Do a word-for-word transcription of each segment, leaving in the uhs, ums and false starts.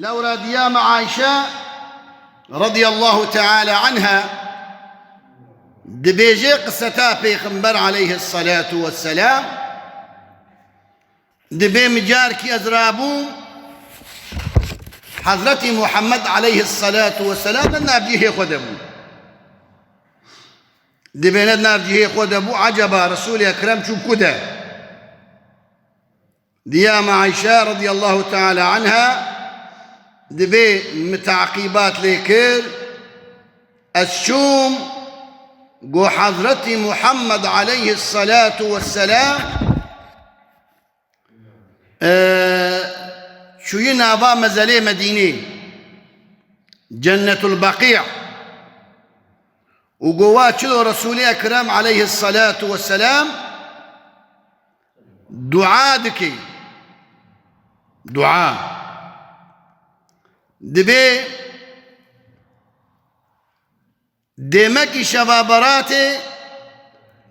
Lewra diya me Ayşe radiyallahu teala anha dibêje qiseta Pêxember aleyhissalatu vesselam, dibê micarkî ez rabûm, Hezretî Muhammed aleyhissalatu vesselam li navcihê xwe de bû. Dibêne navcihê xwe de bû, acaba Resûlê Ekrem çû ku de? Diya me Ayşe radiyallahu teala anha dibê min teqîbat lê kir, ez çûm, got Hezretî Muhammed aleyhissalatu vesselam, e, çûyî nava mezelê Medînê, Cennetul Beqî. Û got wa çilo Resûlê Ekrem aleyhissalatu vesselam dua dike. Dua. Dibê dêmekî şeva beratê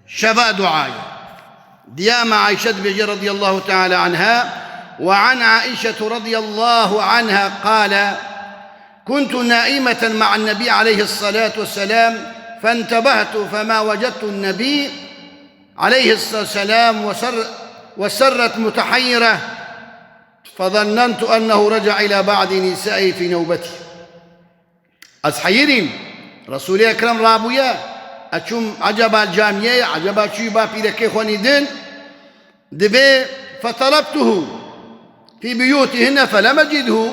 şeva duayê. Diya me Ayşe dibêje radiyallahu teala anha, وعن عائشة رضي الله عنها قال: كنت نائمة مع النبي عليه الصلاة والسلام فانتبهت فما وجدت النبي عليه الصلاة والسلام وسر-، وسرت متحيرة فظننت أنه رجع إلى بعض نسائه في نوبته. Ez heyirîm. Resûlê Ekrem rabûye. Ez çûm, eceba camiyê ye, eceba çûyî ba pîrekê xwe nîdin. Dibê, فطلبته في بيوتهن فلم أجده.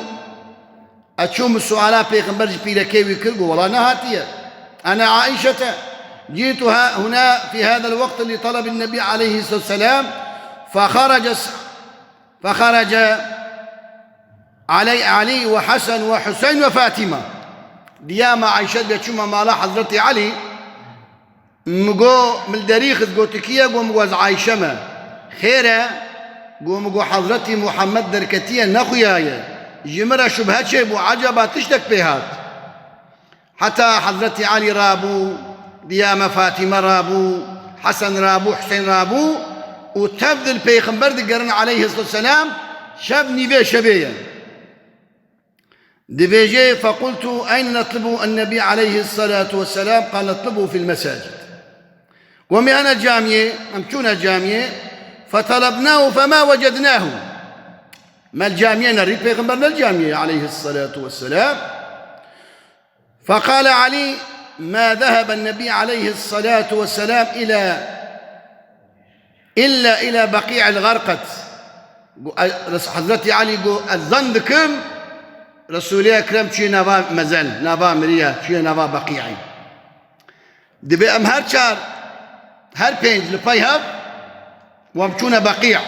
Ez çûm suala Pêxember ji pîrekê wî kir, got, wela nehatiye. أنا عائشة جئت ها-، هنا في هذا الوقت لطلب النبي عليه الصلاة والسلام فخرج س-، فخرج علي، علي وحسن وحسين وفاطمة. Diya me Ayşe de çûme mala Hezretî Elî, min got, min li derî xist, got, tu kî ye? Got, min got, ez Ayşe me. Xêr e? Got, min got, Hezretî Muhammed derketiye, nexuyaye. Ji min re şubhe çêbû, ecaba tiştek pê hat. Heta Hezretî Elî rabû, diya me Fatîme rabû, Hesen rabû, Husên rabû û tev di li Pêxember digerin aleyhisselam, şev nîvê şevê ye. Dibêje, فقلت أين نطلب النبي عليه الصلاة والسلام؟ قال: اطلبوه في المساجد. Got, em ê hene camiyê, em çûne camiyê, فطلبناه فما وجدناه. Me li camiyê nerî, Pêxember ne li camiyê ye aleyhisselatu vesselam. فقال علي: ما ذهب النبي عليه الصلاة والسلام إلى، إلا إلى بقيع الغرقد. Got, e, Res-, Hezretî Elî got, ez zan dikim, Resûlê Ekrem çûye nava mezel, nava miriye, çûye nava Beqî'ê. Dibê em her çar, her pênc li pey hev, wan çûne Beqî'.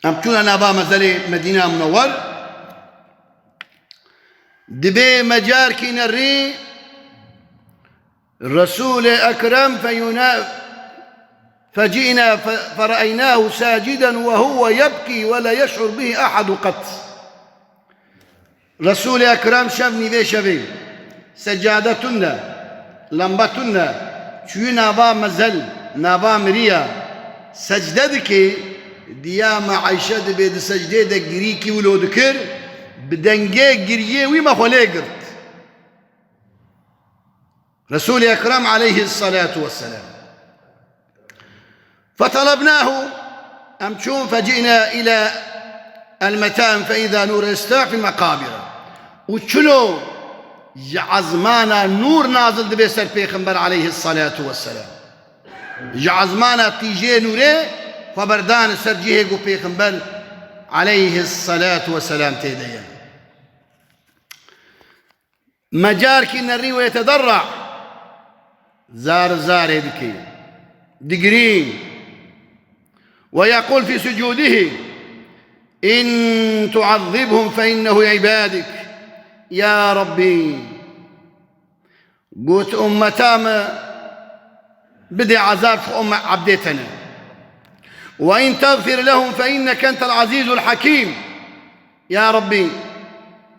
Em çûne nava mezelê Medîna Munewwer. Dibê me carkî nerî Resûlê Ekrem feyûna-, fecîna fe-, fereynahu saciden ve huve yebkî ve le yeş'ur bihi ehadu qet. Resûlê Ekrem şev nîvê şevê secade tune, lembe tune, çûyî nava mezel, nava miriya, secde dike, diya me Eyşe dibê di secdê de girîkî wilo dikir, bi dengê giriyê wî me xwe lê girt. Resûlê Ekrem aleyhisselatu vesselam. فطلبناه، em çûn, فجئنا إلى المتائن فإذا نور يسطع في المقابر. Û çilo ji ezmana nûr nazil dibe ser Pêxember aleyhisselatu vesselam. Ji ezmana tîjê nûrê xwe berdan ser cihê ku Pêxember aleyhisselatu vesselam tê de ye. Me carkî nerî ويتضرع, zar zarê dike, digirî. ويقول في سجوده: إن تعذبهم فإنهم عبادك. Ya Rabbî, got, ummeta me bidê ezab, ji xwe me ebdê te ne. وإن تغفر لهم فإنك أنت العزيز الحكيم. Ya Rabbî,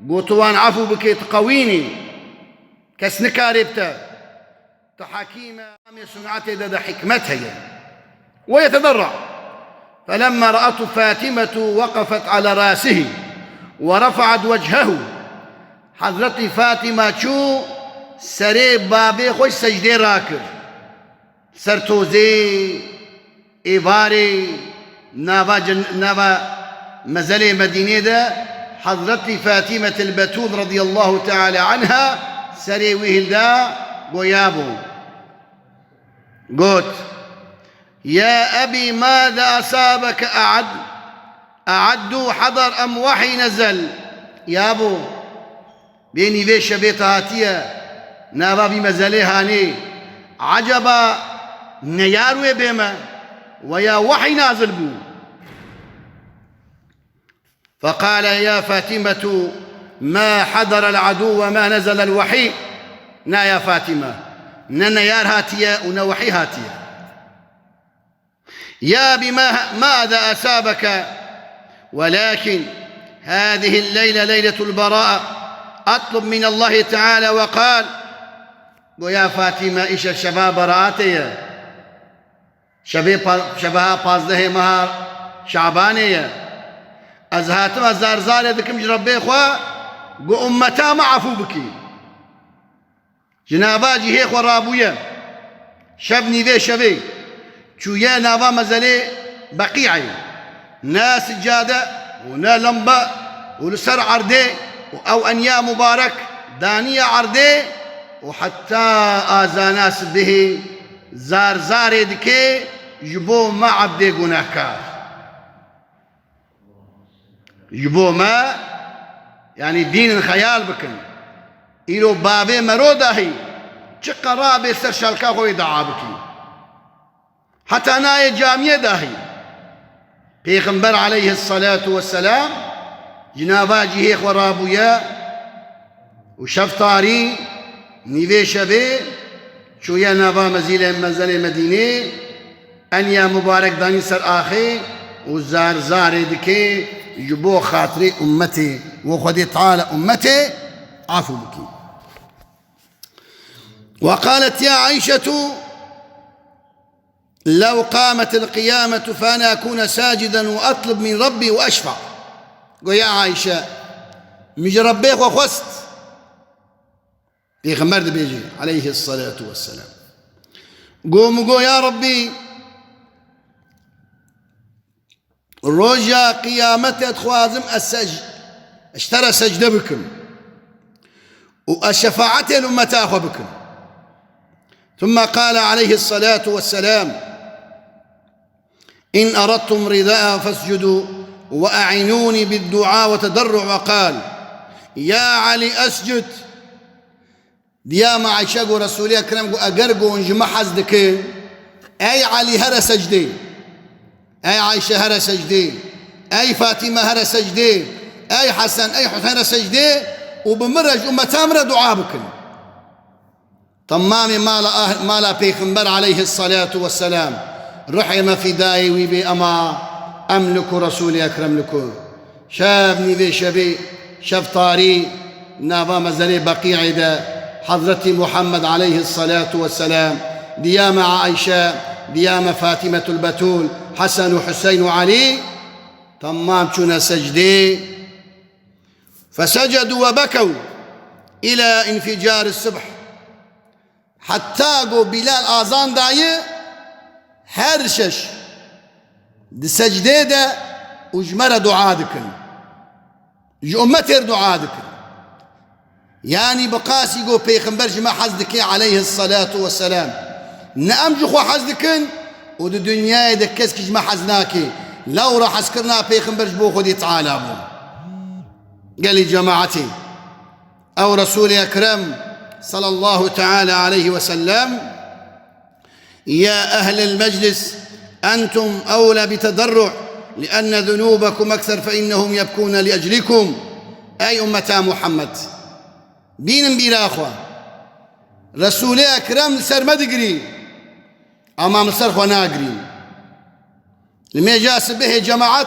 got, tu wan efû bike, tu qewîn î, kes nikare bi te. Tu hekîm e, amê sunetê de de hikmet heye. ويتضرع. فلما رأته فاطمة وقفت على رأسه ورفعت وجهه. Hezretî Fatima çû serê babê xwe ji secdê rakir. Ser tozê, êvarê, nava cen-, nava mezelê Medînê de Hezretî Fatîmetil Betûl radiyallahu teala anha serê wî hilda, goya bû. Got: "Ya ebî, mâze esâbeke e'ad, e'addu hadar em wahî nezel?" Ya bo, bê nîvê şevê te hatiye, nava vî mezelê hanê. Eceba neyar wê bê me, weya wahî nazil bû? فقال: يا فاطمة، ما حضر العدو وما نزل الوحي. Na ya Fatîme, ne neyar hatiye û ne wehî hatiye. يا أبي، ما، ماذا أصابك؟ ولكن هذه الليلة ليلة البراءة، أطلب من الله تعالى. وقال: Goya Fatîme, îşev şeva beraatê ye. Şevê pa-, şeveha pazdehê meha Şabanê ye. Ez hatime zar zarê dikim ji Rebbê xwe, ku ummeta me efû bikî. Ji nava cihê xwe rabûye. Şev nîvê şevê çûye nava mezelê Beqî'ê. Ne sicade û ne lembe û li ser erdê û ew enya mubarek daniye erdê û heta azana sibihê zar zarê dike ji bo me ebdê gunehkar. Ji bo me, yanî bînin xeyal bikin. Îro bavê mero dahî çi qera bê ser şalka xwe dua bikî. Heta nayê camiyê dahî. Pêxember aleyhissalatu vesselam ji nava cihê xwe rabûye û şev tarî, nîvê şevê çûye nava mezîlê, mezelê Medînê, enya mubarek danî ser axê û zar zarê dike ji bo xatirê ummetê, wo Xwedê Teala ummetê afû bikî. وقالت: يا عائشة، لو قامت القيامة فأنا أكون ساجدا وأطلب من ربي وأشفع. Go ya Ayşe, min ji Rebbê xwe xwest. Pêxember dibêje, aleyhissalatu vesselam. Go min go, ya Rebbî, roja qiyametê dixwazim ez sec-, ji te re secde bikim. Û ez şefaetê li ummeta xwe bikim. ثم قال عليه الصلاة والسلام: إن أردتم رضاء فاسجدوا وأعينوني بالدعاء والتضرع. وقال: يا علي أسجد. Diya me Ayşe got, Resûlê Ekrem got, eger got hûn ji me hez dikin, ey Elî here secdê, ey Ayşe here secdê, ey Fatîme here secdê, ey Hesen, ey Huseyn here secdê û bi min re ji ummeta min re dua bikin. Temamê mala ah-, mala Pêxember aleyhissalatu vesselam, ruhê me fidayê wî bê, ema em li ku, Resûlê Ekrem li ku? Şev nîvê şevê, şev tarî, nava mezerê Beqî'ê de Hezretî Muhammed aleyhissalatu vesselam, diya me Ayşe, diya me Fatîmetul Betûl, Hesen û Huseyn û Elî, temam çûne secdê. فسجدوا وبكوا إلى انفجار الصبح. Heta ku Bilal azan daye, her şeş di secdê de û ji me re dua dikin. Ji ummetê re dua dikin. Yanî bi qasî ku Pêxember ji me hez dike aleyhissalatu vesselam. Ne em ji xwe hez dikin û di dinyayê de kesekî ji me hez nake. Lewra hezkirina Pêxember ji bo Xwedê Teala bû. Gelî cemaetê. Ew Resûlê Ekrem sallallahu teala aleyhi ve sellem, يا أهل المجلس أنتم أولى بتضرع لأن ذنوبكم أكثر فإنهم يبكون لأجلكم. Ey ummeta Muhammed, bînin bîra xwe. Resûlê Ekrem li ser me digirî, ama min ser xwe nagirî. Li mêja sibehê cemaet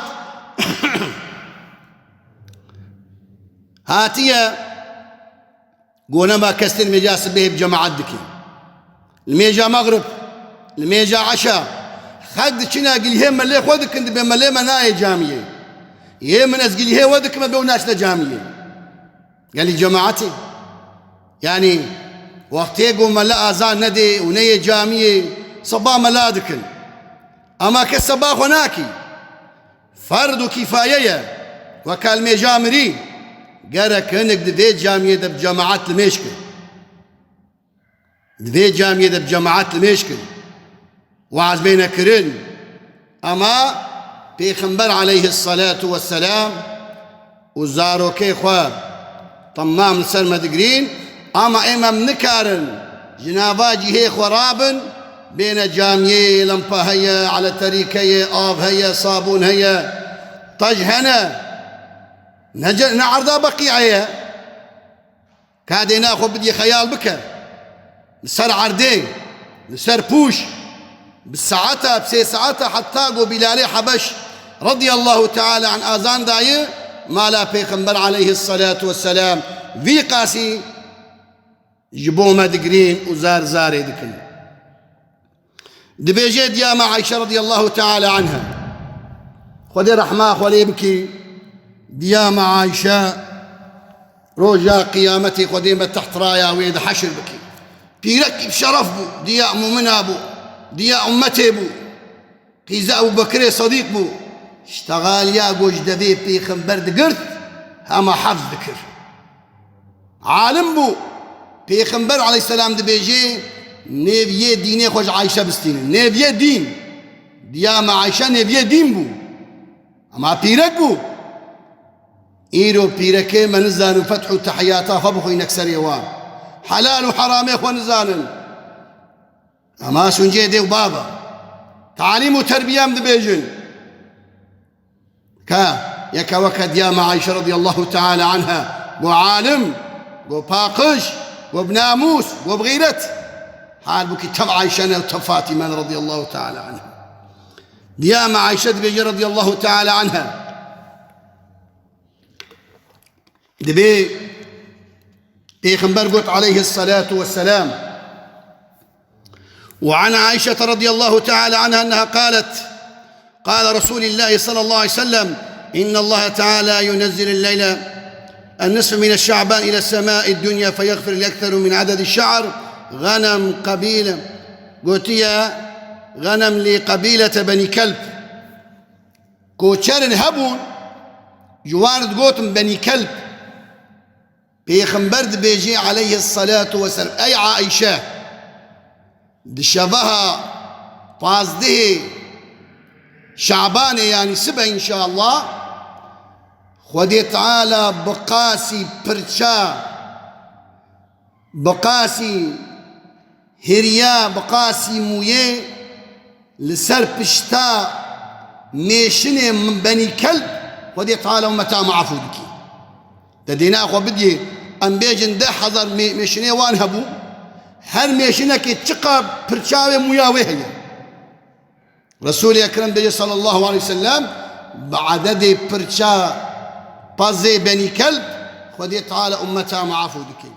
hatiye, gonema kes tên mêja sibehê bi cemaet dike. Li mêja mexrib, li mêja eşa, Qet diçine gilîhê melê xwe dikin, dibê melê me nayê camiyê. Yê min ez gilîhê we dikim, em bê û naçine camiyê. Gelî cemaetê. Yanî, wextê ku mele azan nedê û neyê camiyê, seba mela dikin. Ama kes seba xwe nakî. Ferd û kîfaye ye. Weke limêja mirî, gerek hinek di vê camiyê de bi cemaet limêj kin. Di vê camiyê de bi cemaet limêj kin. Waz bêne kirin. Ama Pêxember aleyhisselatu vesselam û zarokê xwe temam li ser me digirîn, ama êm em nikarin ji nava cihê xwe rabin, bêne camiyê, lempa heye, eleterîk heye, av heye, sabûn heye, tej hene. Ne ce-, ne erda Beqî'ê ye. Ka dêna xwe bidî xeyal bike. Li ser erdê, li ser pûş, bi saeta, bi sê saeta heta ku Bîlalê Hebeş radiyallahu teala anh azan dayî, mala Pêxember aleyhisselatu vesselam vî qasî ji bo me digirîn û zar zarê dikin. Dibêje diya me Ayşe radiyallahu teala anha. Xwedê rehma xwe lê bikî. Diya me Ayşe roja qiyametê Xwedê me teht raya wê de heşir bikî. Pîrekî bi şeref bû, diya mumina bû, diya ummetê bû. Qîza Ebu Bekirê Sedîq bû. Ştexaliya ku ji devê pêxember digirt, hema hefz dikir. Alim bû. Pêxember aleyhisselam dibêje, nêviyê dînê xwe ji Ayşe bistînin. Nêviyê dîn. Diya me Ayşe nêviyê dîn bû. Ama pîrek bû. Îro pîrekê me nizanin feth û tehiyata xwe bixwînek serê wan. Helal û heramê xwe nizanin. Ama sûncê dê û baba. Talîm û terbiye em dibêjin. Ka yeke weke diya me Ayşe radiyallahu teala anha, go alim, go paqij, go bi namûs, go bi xîret. Halbûkî tev Ayşe ne û tev Fatîme ne radiyallahu teala anha. Diya me Ayşe dibêje radiyallahu teala anha. Dibê Pêxember got aleyhisselatu vesselam. وعن عائشة رضي الله تعالى عنها أنها قالت: قال رسول الله صلى الله عليه وسلم: إن الله تعالى ينزل الليل النصف من الشعبان إلى السماء الدنيا فيغفر لأكثر من عدد الشعر غنم قبيلة. Gotiye, غنم لقبيلة بني كلب. Koçerin hebûn, ji wan digotin Benî Kelb. Pêxember dibêje aleyhisselatu vesselam, ey Aîşe, di şeveha pazdehê Şabanê, yanî sibe înşallah, Xwedê Teala bi qasî pirça, bi qasî hiriya, bi qasî mûyê li ser pişta mêşinê min Benî Kelb, Xwedê Teala ummeta min afû dikî. Te dêna xwe bidiyê, em bêjin deh hezar mê-, mêşinê wan hebû, her mêşinekê çiqa pirça wê mûya wê heye. Resûlê Ekrem bêje sallallahu aleyhi ve sellem, bi ededê pirça pazê Benî Kelb, Xwedê Teala ummeta min afû dike.